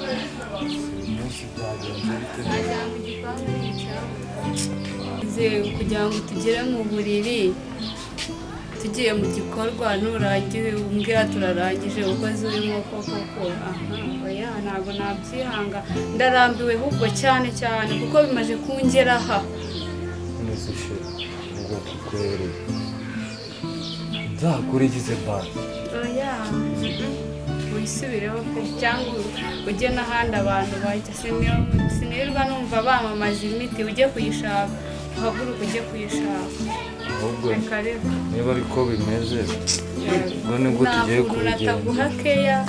Uyu munsi byagenze bite? Wagira ngo igipangu ni icyawe. Kugira ngo tugere mu buriri, tugiye mu gikorwa, nurangiye umbwira turarangije, ukoze urimo koko ko aha. Oya, ntabwo nabyihanga, ndarambiwe ahubwo cyane cyane kuko bimaze kungera aha. None se chérie, ubwo kukwereye nzakurikize basi? Oya, wisubireho pe, cyangwa ujye n'ahandi abantu bajya. Sinirirwa numva bamamaza imiti, ujye kuyishaka, uhaguruke ujye kuyishaka. Ahubwo Reka reka. niba ariko bimeze, ubwo nibwo Nta tugiye kuntu kubigenza. nataguha keya,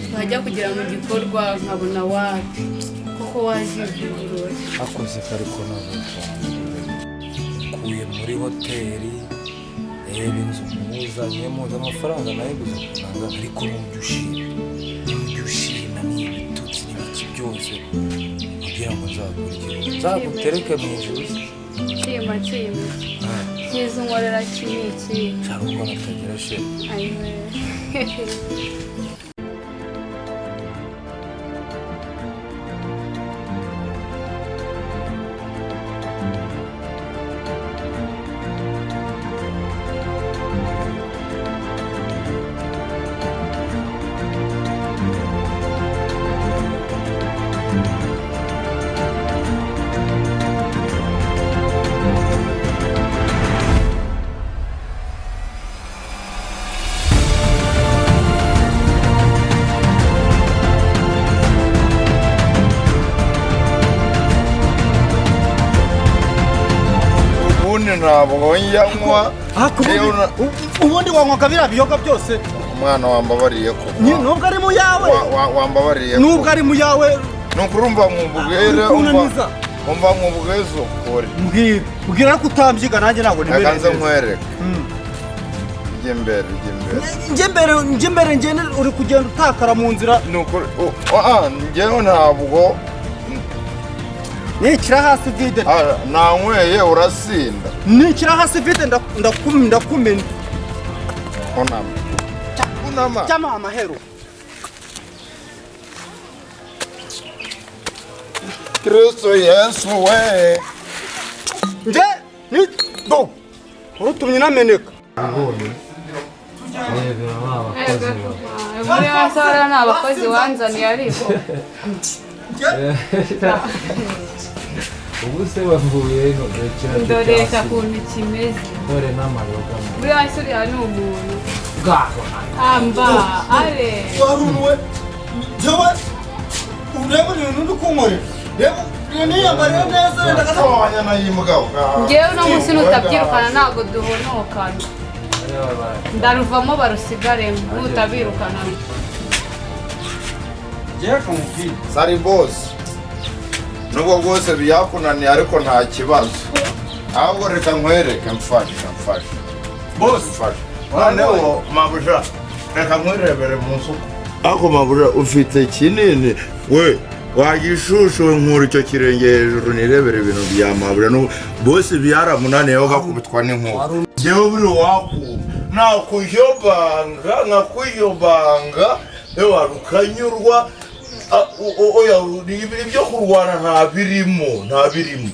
twajya kugera mu gikorwa nkabona wapi koko wazivugurura. Akoze kariko nkuye muri hoteli, reba inzu muzanyemo, amafaranga nayiguze kugira, ariko nujya ushima, nujya ushima n'ibitutsi n'ibiki byose, kugira ngo nzakurikire, nzagutereke mu ijuru se? Nshima, nshima cyiza unkorera iki n'iki. Shaka uko natagira chérie. Ayiwe. Ubundi ntabwo njya nywa. Yewe Ubundi wanywaga biriya biyoga byose? Umwana, wambabariye ko Nubwo ari mu yawe. Wambabariye ko Nubwo ari mu yawe. Ni ukuri, umva nkubwire, umva. Kunaniza. Umva nkubwize ukuri. Mbwira, mbwira, ariko utambyiga nanjye ntabwo Reka nimereye nze neza. nkwereke. Ujya imbere, ujya imbere. Njye mbere, njye mbere, ngende, uri kugenda utakara mu nzira. Ni ukuri, njyewe ntabwo Nikira hasi vide. Nanyweye urasinda. Nikira hasi vide, ndakumena. Unama, unama. Cyama amahero. Kristo Yesu we! Nje ni do urutumye nameneka. Rebera ba bakozi bawe. Muri wasara ni abakozi wanzaniye ariko. Ubu se bavuye ino? Dore kiriya Dore cyasi. ukuntu kimeze. Dore n'amayoga. Muri hasi uriya ni umuntu Bwaho. Amba are. Warunuwe jewe, ureba ibintu uri kunkorera, reba niyambariye neza, reka. Wanyana y'imbwa. Ngewe uno munsi nutabyirukana ntabwo duhonokana. Ndaruvamo barusigaremo nutabirukana. Njyewe kamubwira. Sari bosi, nubwo bwose byakunaniye, ariko nta kibazo. Ahubwo reka nkwereke, mfasha, mfasha. Bosi. Mfasha. Noneho mabuja, reka nkwirebere mu nsuku. Ako mabuja, ufite kinini we, wagishushu. Nkura icyo kirenge hejuru nirebere ibintu bya mabuja. Bose byaramunaniyeho, gakubitwa n'inkuba. Njyewe buri wakumva nakuyobanga, nkakuyobanga, ewa rukanyurwa. Oya, ibyo kurwana nta birimo, nta birimo.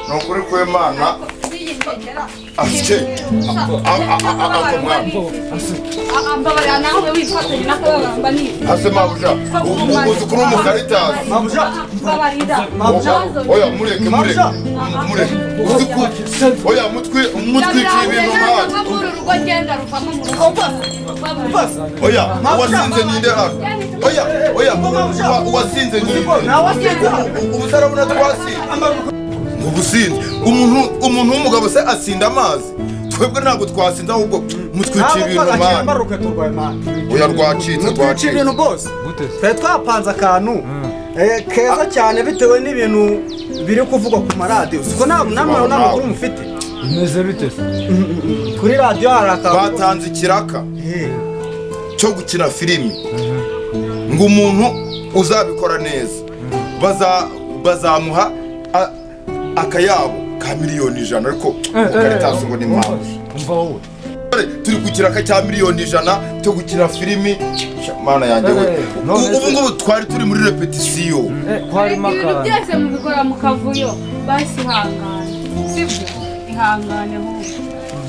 Ni ukuri kw'Imana afite ako mwana. Mbabarira nawe, wifatanye n'akababamba ni Ase mabuja, uzi kuri umukaritasi. Mabuja. Mbabarira. Oya, mureke, mureke, mureke. Uzi ku oya mutwi mutwikiye ibintu nkatwe. Muri uru rugo ngenda ruvamo mu rugo. Oya, uwasinze ninde hano? Oya, oya, uwasinze ninde? Ubu se arabona twasinze? Ubusinzi, umuntu w'umugabo se asinda amazi? Twebwe ntabwo twasinze, ahubwo mutwikiye ibintu, man. Mbaruke turwaye, man. Oya, rwacitse. Mutwica Rwacitse. ibintu bose. Gute se? Twari twapanze akantu keza cyane bitewe n'ibintu biri kuvugwa ku maradiyo, siko? Nta namwe nta makuru mufite? Bimeze bite se? Kuri radiyo hari akantu. Batanze ikiraka cyo gukina filimi, ngo umuntu uzabikora neza bazamuha akayabo ka miliyoni 100, ariko Karitasi ngo ni mpamvu. Umva wowe. Dore turi ku kiraka cya 100,000,000 cyo gukina filimi. Mana yanjye we! Eh, none Ubu ngubu twari turi muri repetisiyo. Ko harimo Ibintu akantu. byose mubikora mu kavuyo. Basi ihangane, sibyo? Ihangane ahubwo.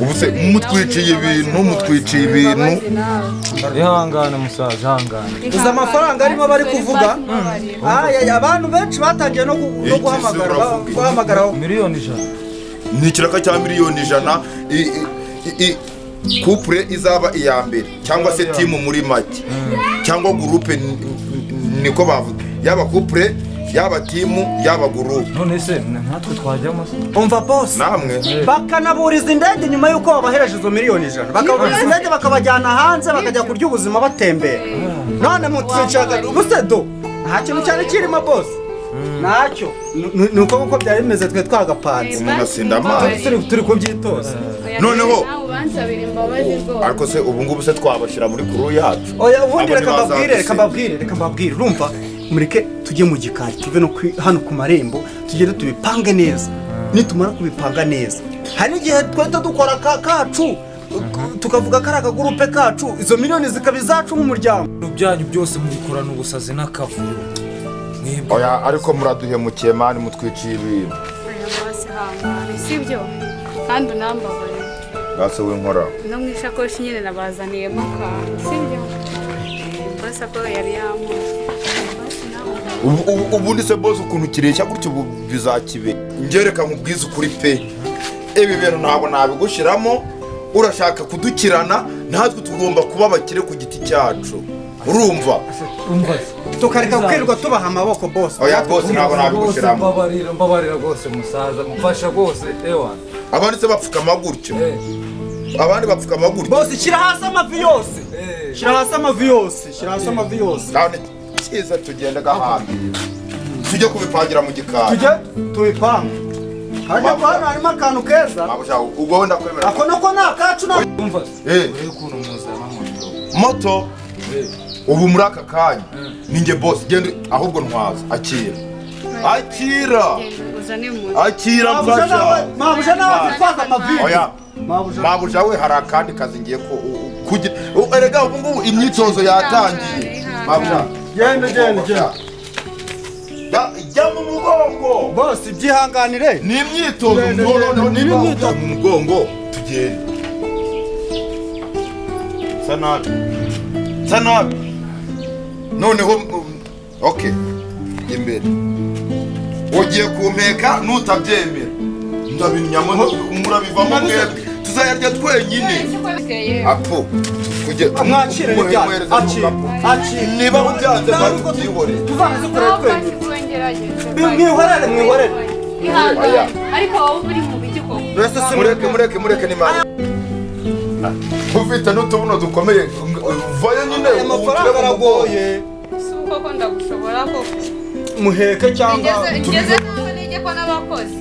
Ubu se mutwiciye ibintu, mutwiciye ibintu. Imbabazi nawe. Ihangane musaza, ihangane. Uzi amafaranga arimo bari kuvuga? Aya, abantu benshi batangiye no Iki se guhamagara uravuga iki? guhamagara. 100,000,000. Ni ikiraka cya 100,000,000. Couple izaba iya mbere cyangwa se team muri make cyangwa groupe, niko bavuga, yaba couple, yaba team, yaba groupe. None se natwe twajyamo se? Umva boss, Namwe. bakanaburiza indege nyuma y'uko babahereje izo 100,000,000, bakaburiza indege bakabajyana hanze, bakajya kurya ubuzima batembera. None mutwicaga ubuse do, nta kintu cyari kirimo boss, ntacyo. Ni uko kuko byari bimeze, twe twagapanze. Umuntu asinda amazi. Turi kubyitoza. Noneho- Nawe ubansabira imbabazi rwose. Ariko se ubu ngubu se twabashyira muri crew yacu? Oya, ubundi Abo reka mbabwire, reka ntibazadusenya. mbabwire, reka mbabwire. Urumva, mureke tujye mu gikari, tuve no hano ku marembo, tugende tubipange neza. Nitumara kubipanga neza, hari n'igihe twahita dukora ka kacu, tukavuga ko ari akagurupe kacu, izo miliyoni zikaba izacu nk'umuryango. Ibintu byanyu byose mubikorana ubusazi n'akavuyo mwebwe. Oya, ariko muraduhemukiye man, mutwiciye ibintu. Oya, basi ihangane, sibyo? Kandi unambabarire. Basi w'inkora. No mu ishakoshi nyine nabazaniyemo akantu, sibyo? Basi ako yari yamuze. Basi nawe. Ubundi se boss, ukuntu kireshya gutyo, ubu bizakibe? Ngereka nkubwize ukuri pe, ibi bintu ntabwo nabigushyiramo. Urashaka kudukirana, natwe tugomba kuba abakire ku giti cyacu, urumva? Umva se. Tukareka kwirirwa tubaha amaboko boss. Oya boss, ntabwo Rwose nabigushyiramo. mbabarira, mbabarira rwose musaza, mfasha rwose ewa. Abandi se bapfukama gutyo? Eh. Abandi bapfukama gutyo? Boss, shyira hasi amavi yose. Eh. Shyira hasi amavi yose, shyira hasi amavi yose. Ntabwo cyiza, tugende gahambira, tujye kubipangira mu gikari. Tujye tubipange hajya ko hano harimo akantu keza. Ntabwo ushaka ubwo wenda kwemera. Ako nako ni akacu na Umva se. Eh. Urebe ukuntu muzana moto. Moto? Eh. Ubu muri aka kanya ninjye boss. Genda ahubwo ntwaza, akira, akira. Genda uzane moto. Akira, mfasha. Mabuja nawe atwaza amavi. Oya. Mabuja. Mabuja we, hari akandi kazi ngiye ko kugira. Erega ubu ngubu imyitozo yatangiye, mabuja. Genda, genda, genda. Jya mu mugongo. Boss, byihanganire. Ni imyitozo. Genda, No, no, genda, no, ni niba imyitozo. ujya mu mugongo tugende. Sa nabi, sa nabi. Noneho okay, imbere ugiye kumpeka, nutabyemera ndabinyamo, murabivamo mwebwe, tuzayarya twenyine. Apo kujye Mwakire n'ibyanyu, akire, akire. Niba ubyanze batubyihorere. Tuzabizikorere twenyine. Mwihorere, mwihorere. Ihangane, ariko wowe uri mu biki koko? Mbese si Mureke, mureke, mureke nimana ufite n'utubuno dukomeye, vayo nyine. Aya mafaranga aragoye. Si uko koko ndagushobora koko? Muheke cyangwa Ngeze naho nige ko n'abakozi.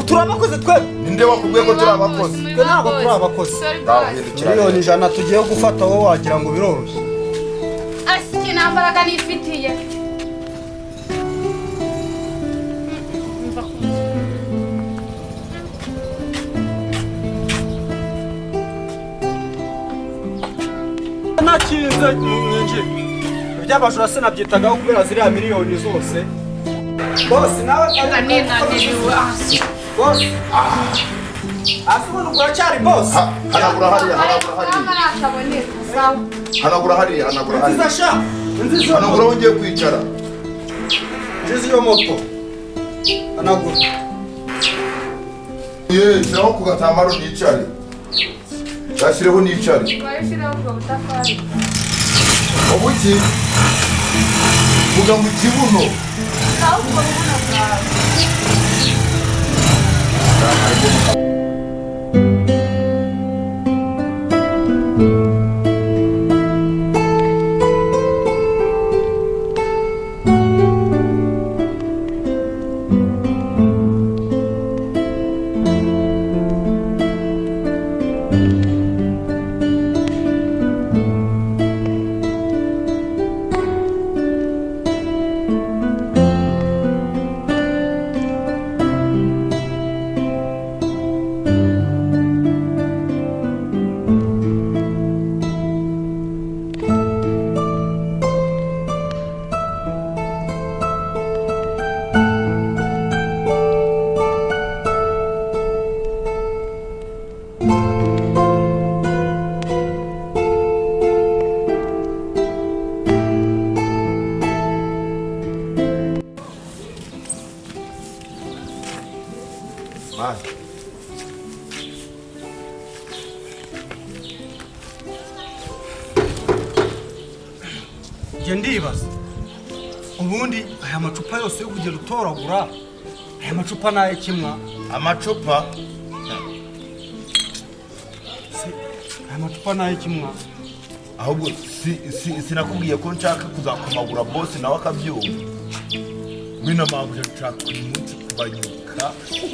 Turi abakozi twebwe? Ninde wakubwiye ko turi abakozi? Twe ntabwo turi abakozi. Sorry, Ngaho boss. hindukira. 100,000,000 tugiye gufata, wowe wagira ngo biroroshye. Asiki, nta mbaraga nifitiye. Mva ku nzu. Ntakinze mwinjire, iby'abajura sinabyitagaho kubera ziriya miliyoni zose. Boss nawe. Ninaniriwe. Boss, hasi ubundi uracyari boss. Hanagura hariya, hanagura hariya. Ntaboneka sawa. Hanagura hariya, hanagura Nziza hariya. sha, nziza iyo Hanagura moto. aho ngiye kwicara. Nziza iyo moto, hanagura. Ye, shyiraho ku gatambaro nicare, gashyireho nicare. Wari ushyiraho ubwo butafari. Ubuki vuga mu kibuno. Naho ubwo buno bwawe. Ruhande. Njye ndibaza ubundi aya macupa yose yo kugenda utoragura, aya macupa ni ay'ikimwa? Amacupa? Aya macupa ni ay'ikimwa? Ahubwo sinakubwiye ko nshaka kuzakomagura boss nawe akabyumva? Wino mpamvu nshaka uyu munsi kubanyuka,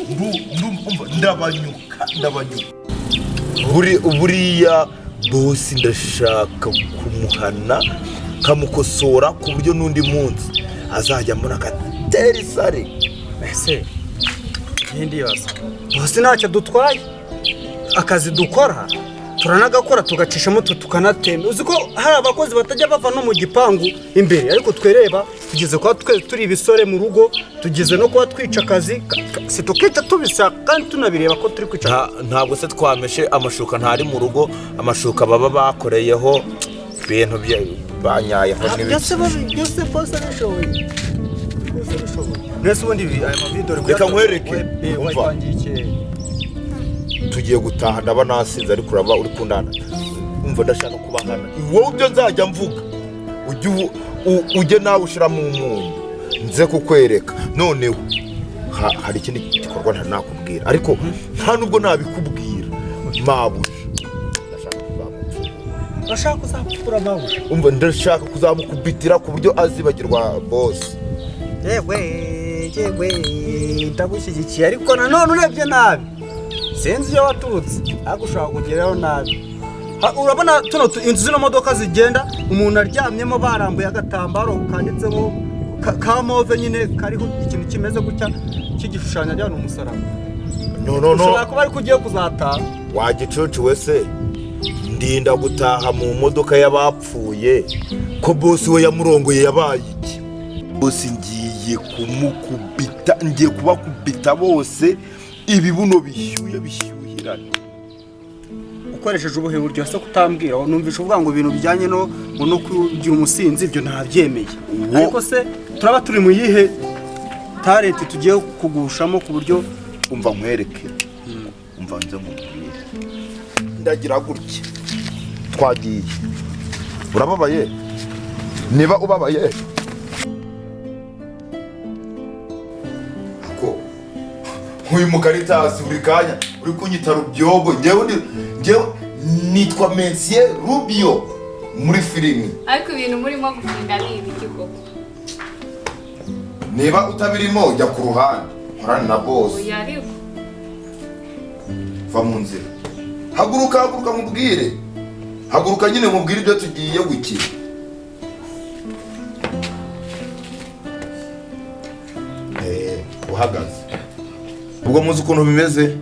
ndumva ndabanyuka, ndabanyuka. Buriya boss ndashaka kumuhana, kamukosora ku buryo n'undi munsi azajya mbona agatera isari. Ese ndibaza, boss ntacyo dutwaye, akazi dukora turanagakora, tugacishamo, tukanatemba. Uzi ko hari abakozi batajya bava no mu gipangu imbere, ariko twereba tugeze kuba twe turi ibisore mu rugo, tugeze no kuba twica akazi, si tukica tubishaka kandi tunabireba ko turi kwica. Ntabwo se twameshe amashuka ntari mu rugo, amashuka baba bakoreyeho ibintu banyayeho n'ibiki. Byose bose bishoboye, byose bishoboye. Mbese ubundi aya mavido? Reka nkwereke, umva. Tugiye gutaha, ndaba nasinze, ariko uraba uri kundana. Umva, ndashaka kubahana. Wowe ibyo nzajya mvuga ujye nawe ushyiramo umunyu, nze kukwereka. Noneho hari ikindi gikorwa ntanakubwira, ariko nta nubwo nabikubwira. Mabuja ndashaka kuzamupfura. Urashaka kuzamupfura mabuja? Umva, ndashaka kuzamukubitira ku buryo azibagirwa boss. Yewe yewe, ndagushyigikiye, ariko nanone urebye nabi sinzi iyo waturutse, ariko ushobora kugerayo nabi. Urabona tuno inzu, zino modoka zigenda umuntu aryamyemo, barambuye agatambaro kanditseho ka move nyine, kariho ikintu kimeze gutya cy'igishushanyo, ajyana umusaraba. No, no, no. Ushobora kuba ariko ugiye kuzataha. Wa gicucu we se, ndinda gutaha mu modoka y'abapfuye ko boss we yamurongoye yabaye iki? Boss ngiye kumukubita, ngiye kubakubita bose, ibibuno bishyuye bishyuhirane. Ukoresheje ubuhe buryo se kutambwira? Numvisha uvuga ngo ibintu bijyanye no ngo no kugira umusinzi, ibyo ntabyemeye. Ariko se turaba turi mu yihe talent tugiye kugushamo ku buryo? Umva nkwereke, umva nze nkubwire. Ndagira gutya, twagiye. Urababaye? Niba ubabaye ko uyu mukaritasi buri kanya uri kunyita Rubyogo, njyewe nitwa Mensier Rubio muri filimi. Ariko ibintu murimo gufinda ni ibiki koko? Niba utabirimo jya ku ruhande nkorane na boss. Oya ariko. Va mu nzira, haguruka, haguruka mubwire, haguruka nyine mubwire ibyo tugiye gukina. Uhagaze ubwo muzi ukuntu bimeze,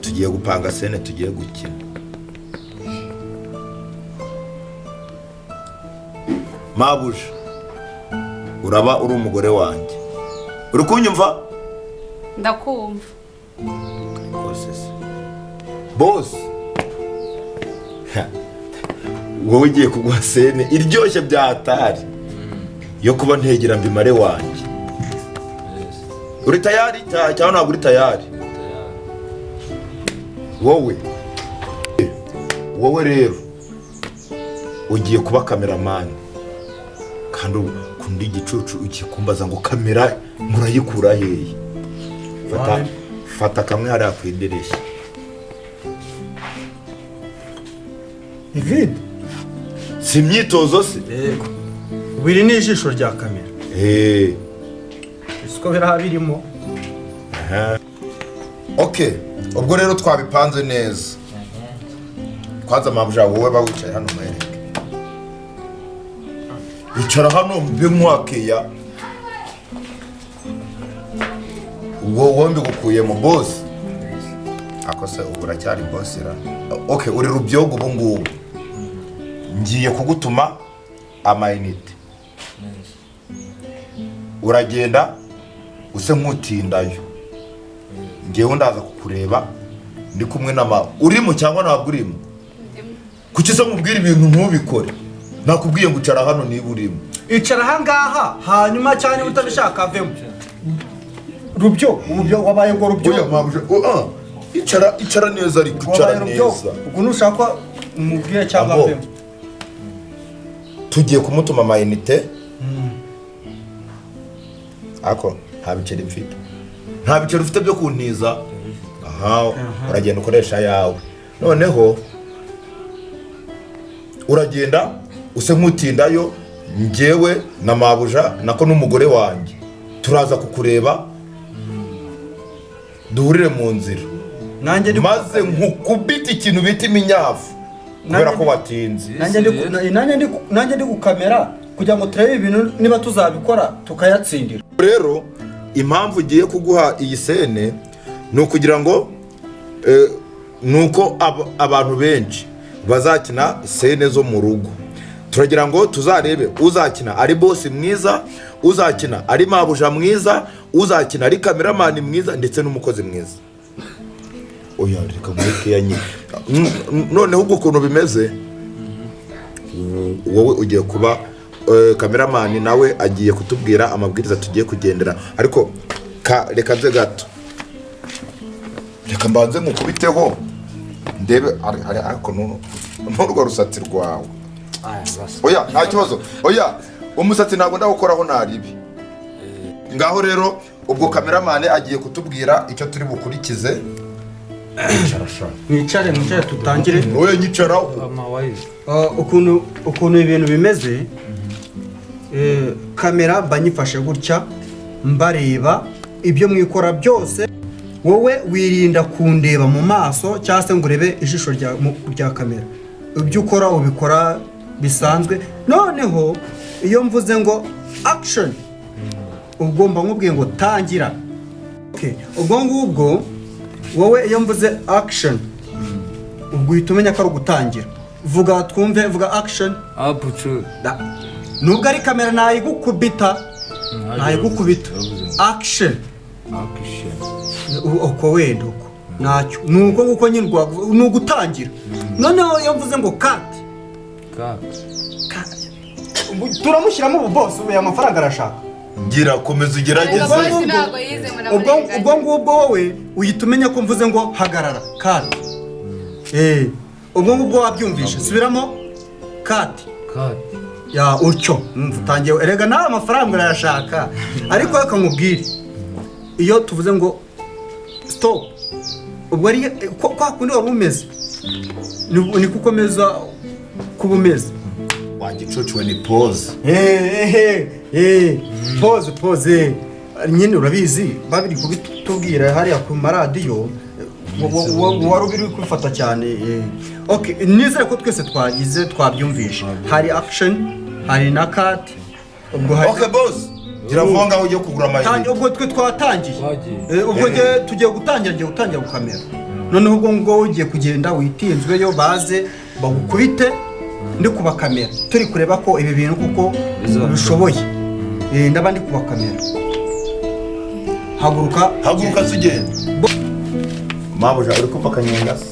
tugiye gupanga scène, tugiye gukina. Mabuja uraba uri umugore wanjye, uri kunyumva? Ndakumva. Boss wowe ugiye kuguha scène iryoshye bya hatari yo kuba ntegera mbimare wanjye. Uri tayari cyangwa ntabwo uri tayari? Wowe rero ugiye kuba kameramani, kandi kundi igicucu ugiye kumbaza ngo kamera murayikura hehe? Fata kamwe hariya ku idirishya. Ivide. Si imyitozo se? Yego, biri ni ijisho rya kamera. Siko biriya birimo. Okay, ubwo rero twabipanze neza. Kwanza mabuja wowe ba wicaye hano mwereke. Icara hano mbe nkwakeya. Wowe mbigukuyemo boss. Ako se ubu uracyari boss ra? Okay, uri Rubyogo ubu ngubu. Ngiye kugutuma amayinite. Uragenda use nkutindayo. Ngewe ndaza kukureba ndi kumwe na urimo cyangwa ntabwo urimo? Kuki se nkubwira ibintu ntubikore? Nakubwiye ngo icara hano niba urimo. Icara aha ngaha hanyuma cyane utabishaka avemo. Rubyo, ubu wabaye ngo rubyo. Oya mabuja, oh, icara, icara neza ariko icara Wabaye rubyo. neza. Ubwo nushaka umubwire cyangwa Abo. avemo. Tugiye kumutuma amayinite, ariko nta biceri mfite, nta biceri ufite byo kuntiza. Aha uragenda ukoresha ayawe, noneho uragenda use nk'utindayo. Njyewe na mabuja, nako n'umugore wanjye, turaza kukureba, duhurire mu nzira. Nanjye ndi Maze nkukubite ikintu bita iminyafu kubera ko watinze. Nanjye ndi gukamera kugira ngo turebe ibintu niba tuzabikora tukayatsindira. Rero impamvu ugiye kuguha iyi scene ni ukugira ngo ni uko abantu benshi bazakina scene zo mu rugo. Turagira ngo tuzarebe uzakina ari boss mwiza, uzakina ari mabuja mwiza, uzakina ari cameraman mwiza, ndetse n'umukozi mwiza. Oya, reka mureke ya nyine. Noneho ubwo ukuntu bimeze, wowe ugiye kuba cameraman, nawe agiye kutubwira amabwiriza tugiye kugendera. Ariko reka nze gato, reka mbanze mukubiteho ndebe ariko n'urwo rusatsi rwawe. Oya, nta kibazo. Oya, umusatsi ntabwo ndawukoraho, naribi. Ngaho rero ubwo cameraman agiye kutubwira icyo turi bukurikize. Icara sha. Mwicare, mwicare, tutangire. Wowe nyicaraho. Amawayizi. Ukuntu ibintu bimeze, kamera mba nyifashe gutya, mbareba ibyo mwikora byose. Wowe wirinda kundeba mu maso cyangwa se ngo urebe ijisho rya kamera. Ibyo ukora ubikora bisanzwe. Noneho iyo mvuze ngo "action", ubwo mba nkubwiye ngo tangira. Okay. Ubwo ngubwo wowe iyo mvuze "action", ubwo uhita umenya ko ari ugutangira. Vuga twumve, vuga "action". Apucu. Nubwo ari kamera nayigukubita, nayigukubita. Action. Action. Uko wenda uko ntacyo, ni uko nguko nyine ni ugutangira. Noneho iyo mvuze ngo "cut", Cut. Turamushyiramo ubu bose, ubu aya mafaranga arashaka. Gira, komeza ugerageze. Ubwo boss ntabwo yize. Ubwo ubwo ngubwo wowe uhita umenya ko mvuze ngo hagarara, cut. Ubwo ngubwo wabyumvishe. Subiramo "cut". Cut. Ya, utyo mwumva utangiye. Erega nawe amafaranga urayashaka. Ariko reka nkubwire, iyo tuvuze ngo "stop", ubwo ari kwa kundi wari umeze, niko ukomeza kuba umeze. Wagicucuwe, ni pause. Pause, pause nyine urabizi, babiri kubitubwira hariya ku maradiyo, wari ubiri kubifata cyane. Okay, nizere ko twese twagize twabyumvishe. Hari action, hari na cut, ubwo hari Okay boss, gira vuba ngaho ujye kugura amayinite. Ubwo twe twatangiye. Twagiye. Ubwo nge tugiye gutangira, ngiye gutangira gukamera. Noneho ubwo ngubwo ugiye kugenda witinzweyo, baze bagukubite ndi kubakamera, turi kureba ko ibi bintu kuko Bizakora. ubishoboye. Ndaba ndi kubakamera. Haguruka. Haguruka se ugende. Mabuja, uri kumva akanyenga se?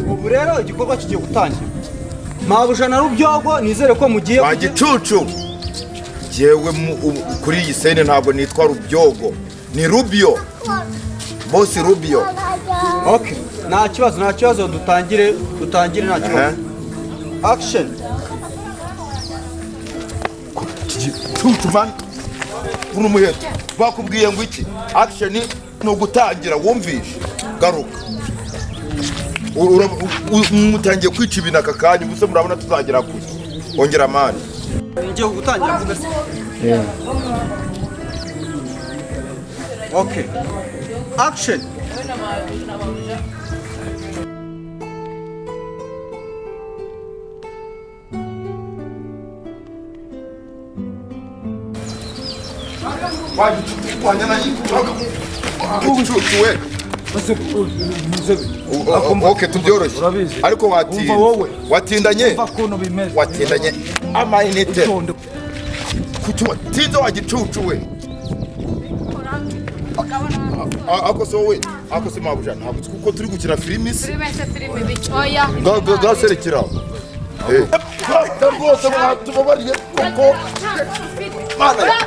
Ubu rero igikorwa kigiye gutangira. Mabuja na Rubyogo, nizere ko mugiye Wa gicucu, jyewe kuri iyi scene ntabwo nitwa Rubyogo, ni Rubio, boss Rubio. Okay, nta kibazo, nta kibazo, dutangire, dutangire, nta kibazo. Action. Gicucu man, uri umuheto. Bakubwiye ngo iki? Action ni ugutangira, wumvishe? Garuka. Mutangiye kwica ibintu aka kanya, ubuse murabona tuzagera kure. Ongera mani. Ngiye gutangira mvuga se. Okay, action. Wagicucu we. Okay, tubyoroshye. Urabizi. Ariko watinze. Umva wowe. Watindanye. Umva ukuntu bimeze. Watindanye amayinite. Utonde. Kuki watinze, wa gicucu we? Ako se wowe, ako se mabuja, ntabwo uzi kuko turi gukina filimi se? Filime se, filime biki? Oya. Gaserekera. Rwose mwatubabariye koko. Mana. Ura-